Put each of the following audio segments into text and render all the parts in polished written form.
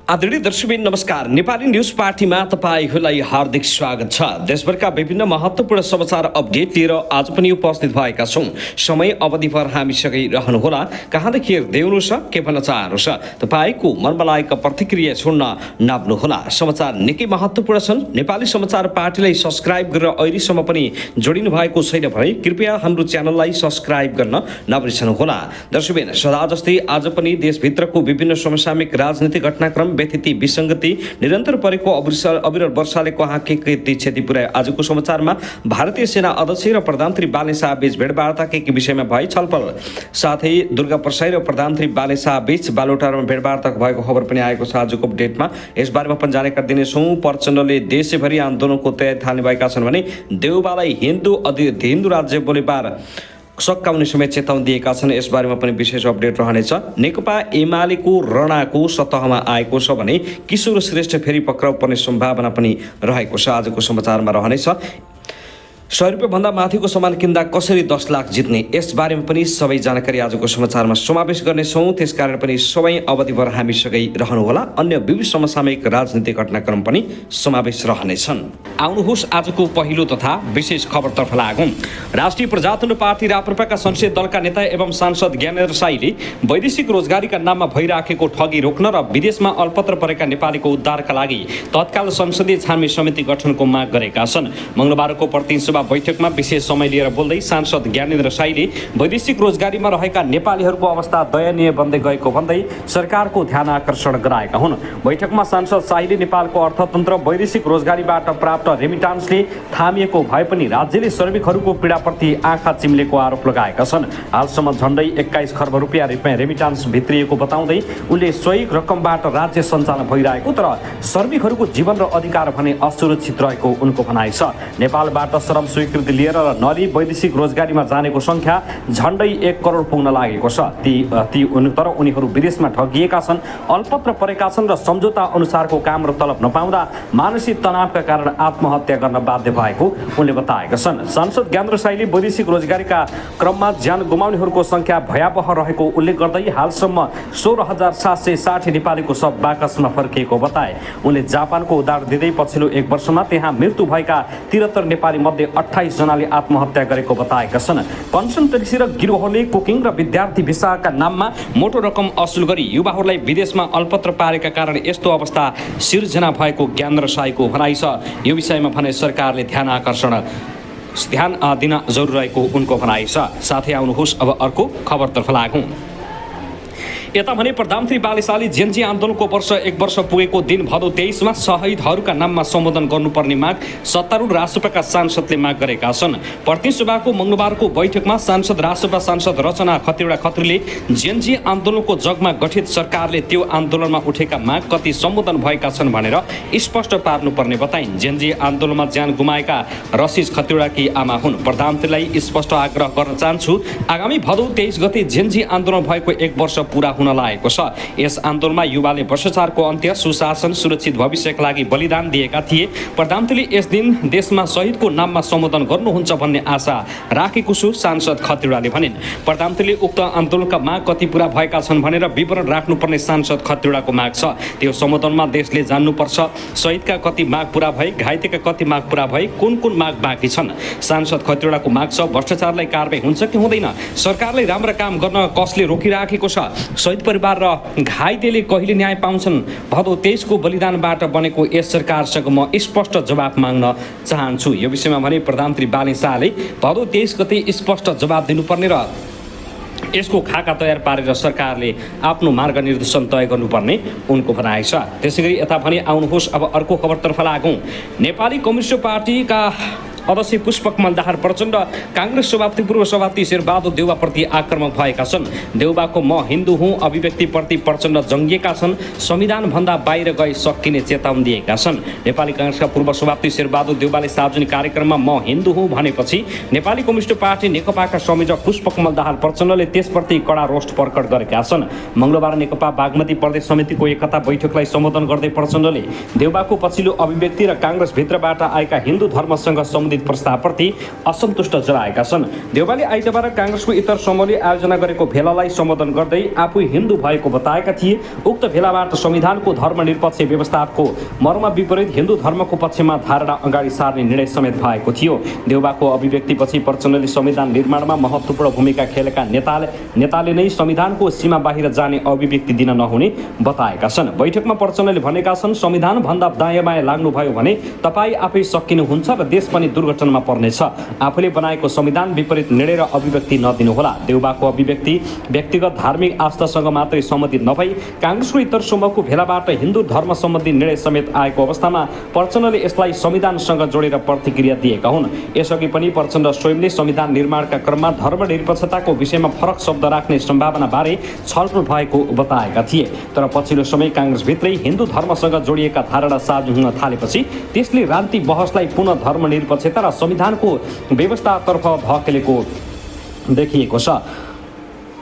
आदरणीय दर्शकबिन नमस्कार। नेपाली न्यूज पार्टीमा तपाईहरूलाई हार्दिक स्वागत छ। देशभरका विभिन्न महत्त्वपूर्ण समाचार अपडेट लिएर आज पनि उपस्थित भएका छौं। समय अवधिभर हामीसँगै रहनुहोला। कहाँदेखि हेर्दै हुनुहुन्छ, के भन्न चाहनुहुन्छ, तपाईको मनमा लागेको प्रतिक्रिया छोड्न नभुल्नुहोला। समाचार निकै महत्त्वपूर्ण छन्। नेपाली समाचार पार्टीलाई सब्स्क्राइब गरेर अहिलेसम्म पनि जोडिनु भएको छैन भने कृपया हाम्रो च्यानललाई सब्स्क्राइब गर्न नबिर्सनुहोला। दर्शकबिन सदा जस्तै आज पनि देशभित्रको विभिन्न समसामयिक राजनीतिक घटनाक्रम, व्यथिति, विसङ्गति, निरन्तर परेको अविरल वर्षाले कहाँ के क्षति पुर्यायो। आजको समाचारमा भारतीय सेना अध्यक्ष र प्रधानमन्त्री बाले शाह बीच भेटवार्ता के विषयमा भए छलफल, साथै दुर्गा प्रसाई र प्रधानमन्त्री बाले शाह बीच बालोटारमा भेटवार्ता भएको खबर पनि आएको छ आजको अपडेटमा। यसबारेमा पनि जानकारी दिनेछौँ। प्रचण्डले देशैभरि आन्दोलनको तयारी थाल्ने भएका छन् भने देउबालाई हिन्दू राज्य बोलीबार सकाउने समेत चेतावनी दिएका छन्। यसबारेमा पनि विशेष अपडेट रहनेछ। नेकपा एमालेको रणाको सतहमा आएको छ भने किशोर श्रेष्ठ फेरि पक्राउ पर्ने सम्भावना पनि रहेको छ आजको समाचारमा रहनेछ। 100 रुपियाँभन्दा माथिको सामान किन्दा कसरी 10 लाख जित्ने, यसबारेमा पनि सबै जानकारी आजको समाचारमा समावेश गर्नेछौँ। त्यसकारण पनि सबै अवधिभर हामीसँगै रहनुहोला। अन्य विविध समसामयिक राजनीतिक घटनाक्रम पनि समावेश रहनेछन्। आउनुहोस् आजको पहिलो तथा विशेष खबरतर्फ लागौँ। राष्ट्रिय प्रजातन्त्र पार्टी राप्रपाका संसदीय दलका नेता एवं सांसद ज्ञानेन्द्र साईले वैदेशिक रोजगारीका नाममा भइराखेको ठगी रोक्न र विदेशमा अल्पत्र परेका नेपालीको उद्धारका लागि तत्काल संसदीय छानबिन समिति गठनको माग गरेका छन्। मंगलबारको प्रतिनिधि बैठकमा विशेष समय लिएर बोल्दै सांसद ज्ञानेन्द्र साईले वैदेशिक रोजगारीमा रहेका नेपालीहरूको अवस्था दयनीय बन्दै गएको भन्दै सरकारको ध्यान आकर्षण गराएका हुन्। बैठकमा सांसद साईले नेपालको अर्थतन्त्र वैदेशिक रोजगारीबाट प्राप्त रेमिटान्सले थामिएको भए पनि राज्यले श्रमिकहरूको पीडाप्रति आँखा चिम्लेको आरोप लगाएका छन्। हालसम्म झण्डै 21 खर्ब रुपियाँ रेमिटान्स भित्रिएको बताउँदै उनले सोही रकमबाट राज्य सञ्चालन भइरहेको तर श्रमिकहरूको जीवन र अधिकार भने असुरक्षित रहेको उनको भनाइ छ। नेपालबाट श्रम स्वीकृति लिएर र नलिई वैदेशिक रोजगारीमा जानेको संख्या झण्डै 1 करोड पुग्न लागेको छ। तर उनीहरू विदेशमा ठगिएका छन्, अल्पत्र परेका छन् र सम्झौता अनुसारको काम र तलब नपाउँदा मानसिक तनावका कारण आत्महत्या गर्न बाध्य भएको उनले बताएका छन्। सांसद ज्ञानेन्द्र साईले वैदेशिक रोजगारीका क्रममा ज्यान गुमाउनेहरूको संख्या भयावह रहेको उल्लेख गर्दै हालसम्म 16,760 नेपालीको शव बाकसमा फर्किएको बताए। उनले जापानको उदाहरण दिँदै पछिल्लो 1 वर्षमा त्यहाँ मृत्यु भएका 73 नेपाली मध्ये 28 जनाले आत्महत्या गरेको बताएका छन्। कन्सन ट्याक्सी र गिरोहले कुकिङ र विद्यार्थी भिसाका नाममा मोटो रकम असुल गरी युवाहरूलाई विदेशमा अल्पत्र पारेका कारण यस्तो अवस्था सिर्जना भएको ज्ञानेन्द्र साईको भनाइ छ। यो विषयमा भने सरकारले ध्यान दिन जरुरी रहेको उनको भनाइ छ। साथै आउनुहोस् अब अर्को खबरतर्फ लागौँ। यता भने प्रधानमन्त्री बाले शाहले जेनजी आन्दोलनको 1 वर्ष पुगेको दिन भदौ 23 मा शहीदहरूका नाममा सम्बोधन गर्नुपर्ने माग सत्तारूढ राष्ट्रपाका सांसदले माग गरेका छन्। प्रतिनिधि सभाको मंगलबारको बैठकमा राष्ट्रपा सांसद रचना खत्रीले जेनजी आन्दोलनको जगमा गठित सरकारले त्यो आन्दोलनमा उठेका माग कति सम्बोधन भएका छन् भनेर स्पष्ट पार्नुपर्ने बताइन्। जेनजी आन्दोलनमा ज्यान गुमाएका रसिज खत्रीकी आमा हुन्। प्रधानमन्त्रीलाई स्पष्ट आग्रह गर्न चाहन्छु, आगामी भदौ 23 गते जेनजी आन्दोलन भएको 1 वर्ष पूरा हुन लागेको छ। यस आन्दोलनमा युवाले भ्रष्टाचारको अन्त्य, सुशासन, सुरक्षित भविष्यका लागि बलिदान दिएका थिए। प्रधानमन्त्रीले यस दिन देशमा शहीदको नाममा सम्बोधन गर्नुहुन्छ भन्ने आशा राखेको छु, सांसद खत्रीले भनिन्। प्रधानमन्त्रीले उक्त आन्दोलनका माग कति पूरा भएका छन् भनेर विवरण राख्नुपर्ने सांसद खत्रीको माग छ। त्यो सम्बोधनमा देशले जान्नुपर्छ शहीदका कति माग पूरा भए, घाइतेका कति माग पूरा भए, कुन माग बाँकी छन्। सांसद खत्रीको माग छ भ्रष्टाचारलाई कारबाही हुन्छ कि हुँदैन, सरकारले राम्रो काम गर्न कसले रोकिराखेको छ, शहीद परिवार र घाइतेले कहिले न्याय पाउँछन्। भदौ 23 को बलिदानबाट बनेको यस सरकारसँग म स्पष्ट जवाब माग्न चाहन्छु। यो विषयमा भने प्रधानमन्त्री बाले शाहले भदौ 23 गते स्पष्ट जवाब दिनुपर्ने र यसको खाका तयार पारेर सरकारले आफ्नो मार्गनिर्देशन तय गर्नुपर्ने उनको भनाइ छ। त्यसैगरी यता भने आउनुहोस् अब अर्को खबरतर्फ लागौँ। नेपाली कम्युनिस्ट पार्टीका अध्यक्ष पुष्पकमल दाहाल प्रचण्ड कांग्रेस सभापति पूर्व सभापति शेरबहादुर देउवाप्रति आक्रामक भएका छन्। देउवाको म हिन्दू हुँ अभिव्यक्तिप्रति प्रचण्ड जङ्गिएका छन्। संविधानभन्दा बाहिर गई सकिने चेतावनी दिएका छन्। नेपाली कांग्रेसका पूर्व सभापति शेरबहादुर देउवाले सार्वजनिक कार्यक्रममा म हिन्दू हुँ भनेपछि नेपाली कम्युनिस्ट पार्टी नेकपाका संयोजक पुष्पकमल दाहाल प्रचण्डले त्यसप्रति कडा रोष प्रकट गरेका छन्। मंगलबार नेकपा बागमती प्रदेश समितिको एकता बैठकलाई सम्बोधन गर्दै प्रचण्डले देउवाको पछिल्लो अभिव्यक्ति र कांग्रेसभित्रबाट आएका हिन्दू धर्मसँग सम्बन्धित सम्बन्धित प्रस्तावप्रति असन्तुष्ट जनाएका छन्। देउवाले आइतबार काङ्ग्रेसको इतर समूहले आयोजना गरेको भेलालाई सम्बोधन गर्दै आफू हिन्दू भएको बताएका थिए। उक्त भेलाबाट संविधानको धर्मनिरपेक्ष व्यवस्थाको मर्म विपरीत हिन्दू धर्मको पक्षमा धारणा अगाडि सार्ने निर्णय समेत भएको थियो। देउवाको अभिव्यक्तिपछि प्रचण्डले संविधान निर्माणमा महत्त्वपूर्ण भूमिका खेलेका नेताले नै संविधानको सीमा बाहिर जाने अभिव्यक्ति दिन नहुने बताएका छन्। बैठकमा प्रचण्डले भनेका छन्, संविधान भन्दा दायाँ बायाँ लाग्नुभयो भने तपाईँ आफै सकिनुहुन्छ र देश पनि दुर्घटनामा पर्नेछ। आफूले बनाएको संविधान विपरीत निर्णय र अभिव्यक्ति नदिनुहोला। देउवाको अभिव्यक्ति व्यक्तिगत धार्मिक आस्थासँग मात्रै सम्बन्धित नभई काङ्ग्रेसको इतर समूहको भेलाबाट हिन्दू धर्म सम्बन्धी निर्णय समेत आएको अवस्थामा प्रचण्डले यसलाई संविधानसँग जोडेर प्रतिक्रिया दिएका हुन्। यसअघि पनि प्रचण्ड स्वयंले संविधान निर्माणका क्रममा धर्मनिरपेक्षताको विषयमा फरक शब्द राख्ने सम्भावनाबारे छलफल भएको बताएका थिए। तर पछिल्लो समय काङ्ग्रेसभित्रै हिन्दू धर्मसँग जोडिएका धारणा साझा हुन थालेपछि त्यसले राजनीतिक बहसलाई पुनः धर्मनिरपेक्षता र संविधानको व्यवस्थातर्फ धकेलेको देखिएको छ।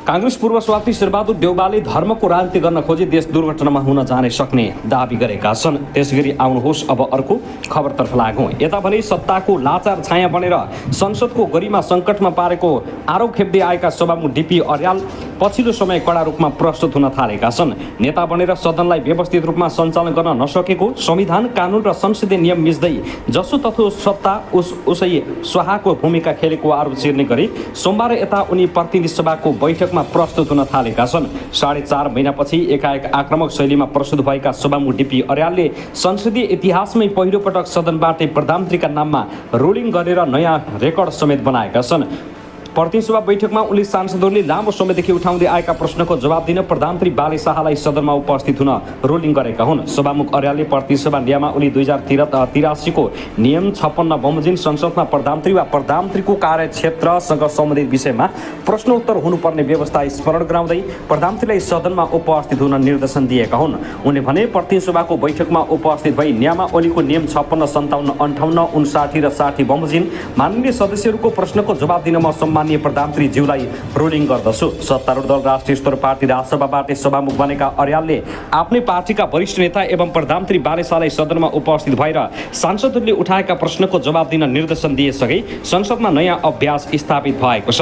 काङ्ग्रेस पूर्व सभापति शेरबहादुर देउवाले धर्मको राजनीति गर्न खोजी देश दुर्घटनामा हुन जाने सक्ने दावी गरेका छन्। त्यसगरी आउनुहोस् अब अर्को खबरतर्फ लागौँ। यता भने सत्ताको लाचार छाया बनेर संसदको गरिमा सङ्कटमा पारेको आरोप खेप्दै आएका सभामुख डीपी अर्याल पछिल्लो समय कडा रूपमा प्रस्तुत हुन थालेका छन्। नेता बनेर सदनलाई व्यवस्थित रूपमा सञ्चालन गर्न नसकेको, संविधान कानुन र संसदीय नियम मिच्दै जसोतसो सत्ता उसै स्वाहाको भूमिका खेलेको आरोप चिर्ने गरी सोमबार यता उनी प्रतिनिधि सभाको बैठक प्रस्तुत हुन थालेका छन्। 4.5 महिनापछि एकाएक आक्रामक शैलीमा प्रस्तुत भएका सभामुख डीपी अर्यालले संसदीय इतिहासमै पहिलो पटक सदनबाटै प्रधानमन्त्रीका नाममा रुलिङ गरेर नयाँ रेकर्ड समेत बनाएका छन्। प्रतिनिधि सभा बैठकमा उनले सांसदहरूले लामो समयदेखि उठाउँदै आएका प्रश्नको जवाब दिन प्रधानमन्त्री बाले शाहलाई सदनमा उपस्थित हुन रुलिङ गरेका हुन्। सभामुख अर्यालले प्रतिनिधि सभा नियमावली 2083 को नियम 56 बमोजिम संसदमा प्रधानमन्त्री वा प्रधानमन्त्रीको कार्यक्षेत्रसँग सम्बन्धित विषयमा प्रश्नोत्तर हुनुपर्ने व्यवस्था स्मरण गराउँदै प्रधानमन्त्रीलाई सदनमा उपस्थित हुन निर्देशन दिएका हुन्। उनले भने प्रतिनिधि सभाको बैठकमा उपस्थित भई नियमावलीको नियम 56, 57, 58, 59 र 60 बमोजिम माननीय सदस्यहरूको प्रश्नको जवाब दिन म सम्माननीय प्रधानमन्त्री ज्यूलाई रुलिङ गर्दछु। सत्तारूढ दल राष्ट्रिय स्तर पार्टी राजसभाबाट सभामुख बनेका अर्यालले आफ्नै पार्टीका वरिष्ठ नेता एवं प्रधानमन्त्री बाले शाहलाई सदनमा उपस्थित भएर सांसदहरूले उठाएका प्रश्नको जवाब दिन निर्देशन दिएसँगै संसदमा नयाँ अभ्यास स्थापित भएको छ।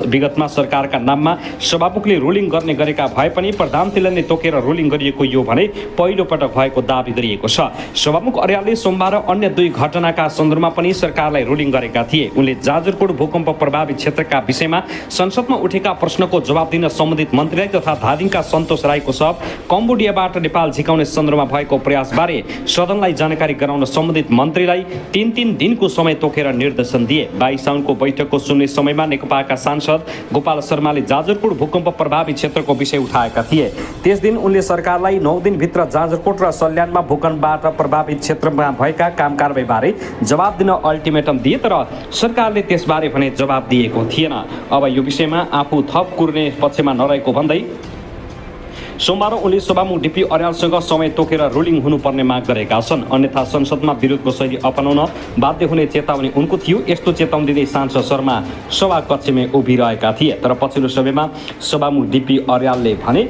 विगतमा सरकारका नाममा सभामुखले रुलिङ गर्ने गरेका भए पनि प्रधानमन्त्रीले नै तोकेर रुलिङ गरिएको यो भने पहिलो पटक भएको दावी गरिएको छ। सभामुख अर्यालले सोमबार अन्य 2 घटनाका सन्दर्भमा पनि सरकारलाई रुलिङ गरेका थिए। उनले जाजरकोट भूकम्प प्रभावित क्षेत्रका विषयमा संसदमा उठेका प्रश्नको जवाब दिन सम्बन्धित मन्त्रीलाई तथा धादिङका सन्तोष राईको शव कम्बोडियाबाट नेपाल झिकाउने सन्दर्भमा भएको प्रयासबारे सदनलाई जानकारी गराउन सम्बन्धित मन्त्रीलाई 3 दिनको समय तोकेर निर्देशन दिए। 22 साउनको बैठकको सुन्ने समयमा नेकपाका सांसद गोपाल शर्माले जाजरकोट भूकम्प प्रभावित क्षेत्रको विषय उठाएका थिए। त्यस दिन उनले सरकारलाई 9 दिनभित्र जाजरकोट र सल्यानमा भूकम्पबाट प्रभावित क्षेत्रमा भएका काम कारबाहीबारे जवाब दिन अल्टिमेटम दिए, तर सरकारले त्यसबारे भने जवाब दिएको थिएन। अब यो विषयमा आफू थप कुर्ने पक्षमा नरहेको भन्दै सोमबार उनले सभामुख डीपी अर्यालसँग समय तोकेर रुलिङ हुनुपर्ने माग गरेका छन्। अन्यथा संसदमा विरोधको शैली अपनाउन बाध्य हुने चेतावनी उनको थियो। यस्तो चेतावनी दिँदै सांसद शर्मा सभा कक्षमै उभिरहेका थिए। तर पछिल्लो समयमा सभामुख डीपी अर्यालले भने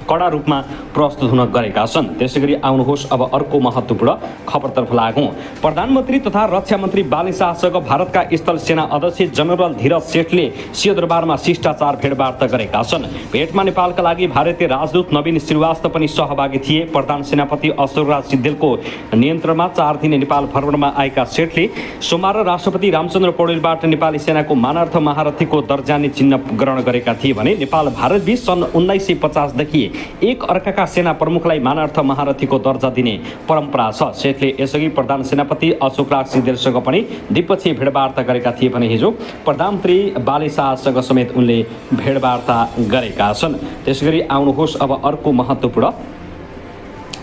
कडा रूपमा प्रस्तुत हुन गरेका छन्। त्यसैगरी आउनुहोस् अब अर्को महत्त्वपूर्ण खबरतर्फ लागौँ। प्रधानमन्त्री तथा रक्षा मन्त्री बाले शाहसँग भारतका स्थल सेना अध्यक्ष जनरल धीरज सेठले सिंहदरबारमा शिष्टाचार भेटवार्ता गरेका छन्। भेटमा नेपालका लागि भारतीय राजदूत नवीन श्रीवास्तव पनि सहभागी थिए। प्रधान सेनापति अशोकराज सिद्धेलको नियन्त्रणमा 4 दिने नेपाल भ्रमणमा आएका सेठले सोमबार राष्ट्रपति रामचन्द्र पौडेलबाट नेपाली सेनाको मानार्थ महारथीको दर्जानी चिन्ह ग्रहण गरेका थिए भने नेपाल भारतबीच सन् 1950 देखि एक अर्काका सेना प्रमुखलाई मानार्थ महारथीको दर्जा दिने परम्परा छ। सेठले यसअघि प्रधान सेनापति अशोकराज सिद्धेलसँग पनि द्विपक्षीय भेटवार्ता गरेका थिए भने हिजो प्रधानमन्त्री बाले शाहसँग समेत उनले भेटवार्ता गरेका छन्। त्यसगरी आउनुहोस् अब अर्को महत्त्वपूर्ण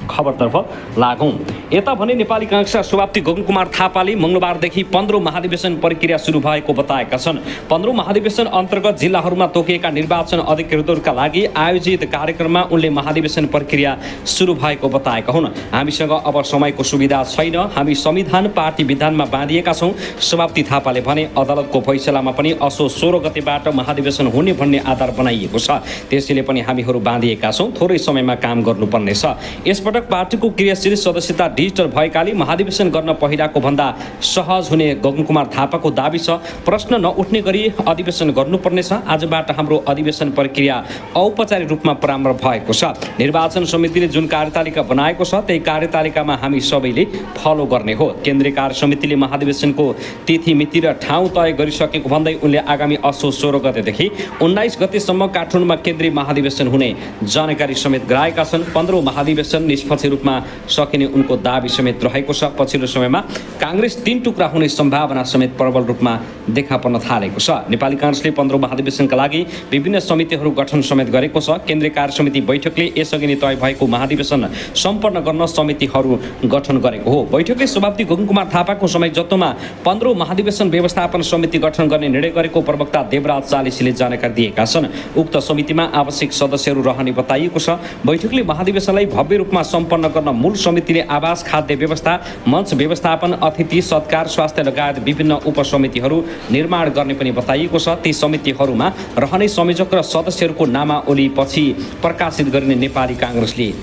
खबरतर्फ लागौँ। यता भने नेपाली काङ्ग्रेसका सभापति गगन कुमार थापाले मंगलबारदेखि 15औं महाधिवेशन प्रक्रिया सुरु भएको बताएका छन्। 15औं महाधिवेशन अन्तर्गत जिल्लाहरूमा तोकिएका निर्वाचन अधिकारीहरूका लागि आयोजित कार्यक्रममा उनले महाधिवेशन प्रक्रिया सुरु भएको बताएका हुन्। हामीसँग अब समयको सुविधा छैन, हामी संविधान पार्टी विधानमा बाँधिएका छौँ। सभापति थापाले भने अदालतको फैसलामा पनि असो 16 गतेबाट महाधिवेशन हुने भन्ने आधार बनाइएको छ। त्यसैले पनि हामीहरू बाँधिएका छौँ, थोरै समयमा काम गर्नुपर्नेछ। यसबाट पटक पार्टीको क्रियाशील सदस्यता डिजिटल भएकाले महाधिवेशन गर्न पहिलाको भन्दा सहज हुने गगनकुमार थापाको दाबी छ। प्रश्न नउठ्ने गरी अधिवेशन गर्नुपर्नेछ। आजबाट हाम्रो अधिवेशन प्रक्रिया औपचारिक रूपमा प्रारम्भ भएको छ। निर्वाचन समितिले जुन कार्यतालिका बनाएको छ त्यही कार्यतालिकामा हामी सबैले फलो गर्ने हो। केन्द्रीय कार्य समितिले महाधिवेशनको तिथि मिति र ठाउँ तय गरिसकेको भन्दै उनले आगामी असोज 16 गतेदेखि 19 गतेसम्म काठमाडौँमा केन्द्रीय महाधिवेशन हुने जानकारी समेत गराएका छन्। 15औं महाधिवेशन निष्पक्ष रूपमा सकिने उनको दाबी समेत रहेको छ। पछिल्लो समयमा काङ्ग्रेस 3 टुक्रा हुने सम्भावना समेत प्रबल रूपमा देखा पर्न थालेको छ। नेपाली काङ्ग्रेसले 15औं महाधिवेशनका लागि विभिन्न समितिहरू गठन समेत गरेको छ। केन्द्रीय कार्य समिति बैठकले यसअघि नै तय भएको महाधिवेशन सम्पन्न गर्न समितिहरू गठन गरेको हो। बैठकले सभापति गगनकुमार थापाको समय जत्तोमा 15औं महाधिवेशन व्यवस्थापन समिति गठन गर्ने निर्णय गरेको प्रवक्ता देवराज चालिसीले जानकारी दिएका छन्। उक्त समितिमा आवश्यक सदस्यहरू रहने बताइएको छ। बैठकले महाधिवेशनलाई भव्य रूपमा सम्पन्न गर्न मूल समितिले आवास, खाद्य व्यवस्था, मञ्च व्यवस्थापन, अतिथि सत्कार, स्वास्थ्य लगायत विभिन्न उपसमितिहरू निर्माण गर्ने पनि बताइएको छ। ती समितिहरूमा रहने संयोजक र सदस्यहरूको नामावली पछि प्रकाशित गरिने नेपाली काङ्ग्रेसले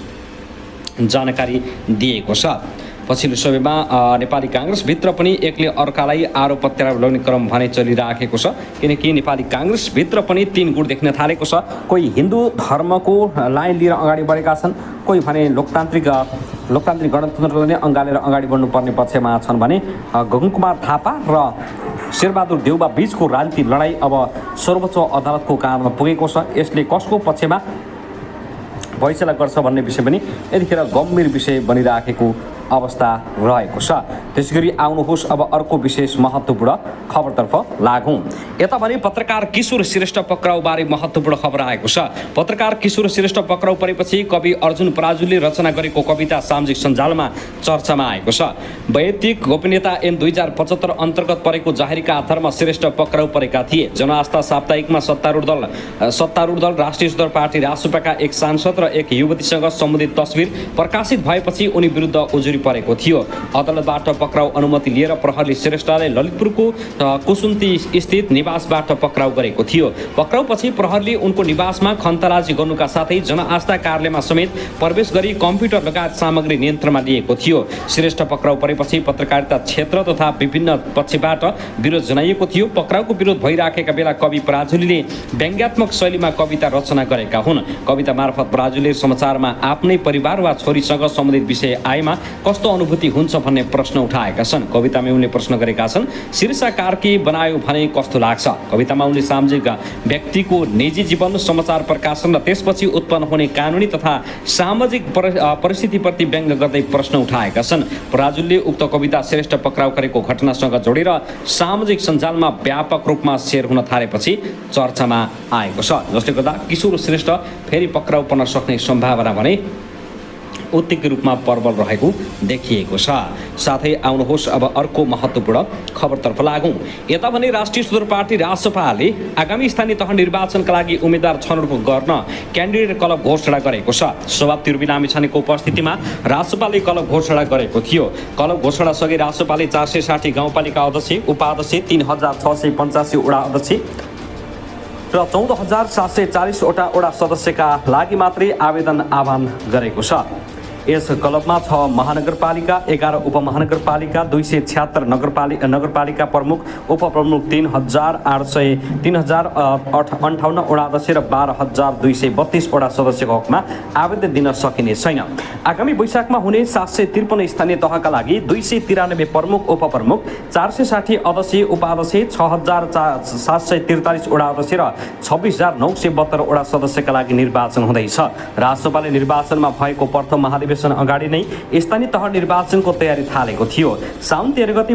जानकारी दिएको छ। पछिल्लो समयमा नेपाली काङ्ग्रेसभित्र पनि एकले अर्कालाई आरोप प्रत्यारोप लगाउने क्रम भने चलिराखेको छ। किनकि नेपाली काङ्ग्रेसभित्र पनि 3 गुट देख्न थालेको छ। कोही हिन्दू धर्मको लाइन लिएर अगाडि बढेका छन्, कोही भने लोकतान्त्रिक गणतन्त्रलाई नै अँगालेर अगाडि बढ्नुपर्ने पक्षमा छन् भने गगनकुमार थापा र शेरबहादुर देउवा बीचको राजनीतिक लडाईँ अब सर्वोच्च अदालतको कानमा पुगेको छ। यसले कसको पक्षमा फैसला गर्छ भन्ने विषय पनि यतिखेर गम्भीर विषय बनिराखेको अवस्था रहेको छ। त्यसैगरी आउनुहोस् अब अर्को विशेष महत्त्वपूर्ण खबरतर्फ लागौँ। यता भने पत्रकार किशोर श्रेष्ठ पक्राउबारे महत्त्वपूर्ण खबर आएको छ। पत्रकार किशोर श्रेष्ठ पक्राउ परेपछि कवि अर्जुन पराजुलीले रचना गरेको कविता सामाजिक सञ्जालमा चर्चामा आएको छ। वैयक्तिक गोपनीयता ऐन 2075 अन्तर्गत परेको जाहेरीका आधारमा श्रेष्ठ पक्राउ परेका थिए। जनआस्था साप्ताहिकमा सत्तारूढ दल राष्ट्रिय स्वतन्त्र पार्टी रासपाका एक सांसद र एक युवतीसँग सम्बन्धित तस्बिर प्रकाशित भएपछि उनी विरुद्ध उजुरी परेको थियो। अदालतबाट पक्राउ अनुमति लिएर प्रहरीले श्रेष्ठलाई ललितपुरको कुसुन्ती स्थित निवासबाट पक्राउ गरेको थियो। पक्राउपछि प्रहरीले उनको निवासमा खन्तराजी गर्नुका साथै जनआस्था कार्यालयमा समेत प्रवेश गरी कम्प्युटर लगायत सामग्री नियन्त्रणमा लिएको थियो। श्रेष्ठ पक्राउ परेपछि पत्रकारिता क्षेत्र तथा विभिन्न पक्षबाट विरोध जनाइएको थियो। पक्राउको विरोध भइराखेका बेला कवि पराजुलीले व्यङ्ग्यात्मक शैलीमा कविता रचना गरेका हुन्। कविता मार्फत पराजुलीले समाचारमा आफ्नै परिवार वा छोरीसँग सम्बन्धित विषय आएमा कस्तो अनुभूति हुन्छ भन्ने प्रश्न उठाएका छन्। कवितामा उनले प्रश्न गरेका छन्, शीर्षक कार्की बनायो भने कस्तो लाग्छ? कवितामा उनले सामाजिक व्यक्तिको निजी जीवन, समाचार प्रकाशन र त्यसपछि उत्पन्न हुने कानुनी तथा सामाजिक परिस्थितिप्रति व्यङ्ग गर्दै प्रश्न उठाएका छन्। पराजुलीले उक्त कविता श्रेष्ठ पक्राउ गरेको घटनासँग जोडेर सामाजिक सञ्जालमा व्यापक रूपमा सेयर हुन थालेपछि चर्चामा आएको छ। जसले गर्दा किशोर श्रेष्ठ फेरि पक्राउ पर्न सक्ने सम्भावना भने उत्तिकै रूपमा प्रबल रहेको देखिएको छ। साथै आउनुहोस् अब अर्को महत्त्वपूर्ण खबरतर्फ लागौँ। यता भने राष्ट्रिय स्वतन्त्र पार्टी रासपाले आगामी स्थानीय तह निर्वाचनका लागि उम्मेद्वार छनौट गर्न क्यान्डिडेट क्लब घोषणा गरेको छ। सभापति रुबी लामिछानेको उपस्थितिमा रासपाले क्लब घोषणा गरेको थियो। क्लब घोषणासँगै रासपाले 460 गाउँपालिका अध्यक्ष, उपाध्यक्ष, 3685 वडा अध्यक्ष र 14740 वटा सदस्यका लागि मात्रै आवेदन आह्वान गरेको छ। यस क्लबमा 6 महानगरपालिका, 11 उपमहानगरपालिका, 276 नगरपालिका प्रमुख, उपप्रमुख, 3058 वडा अध्यक्ष र 12232 वडा सदस्यको हकमा आवेदन दिन सकिने छैन। आगामी वैशाखमा हुने 753 स्थानीय तहका लागि 293 प्रमुख, उपप्रमुख, 460 अध्यक्ष, उपाध्यक्ष, 6743 वडा अध्यक्ष र 26972 वडा सदस्यका लागि निर्वाचन हुँदैछ। राष्ट्रपालले निर्वाचनमा भएको प्रथम महाधिवेशन अगाडि नै स्थानीय तह निर्वाचनको तयारी थालेको थियो। साउन 13 गते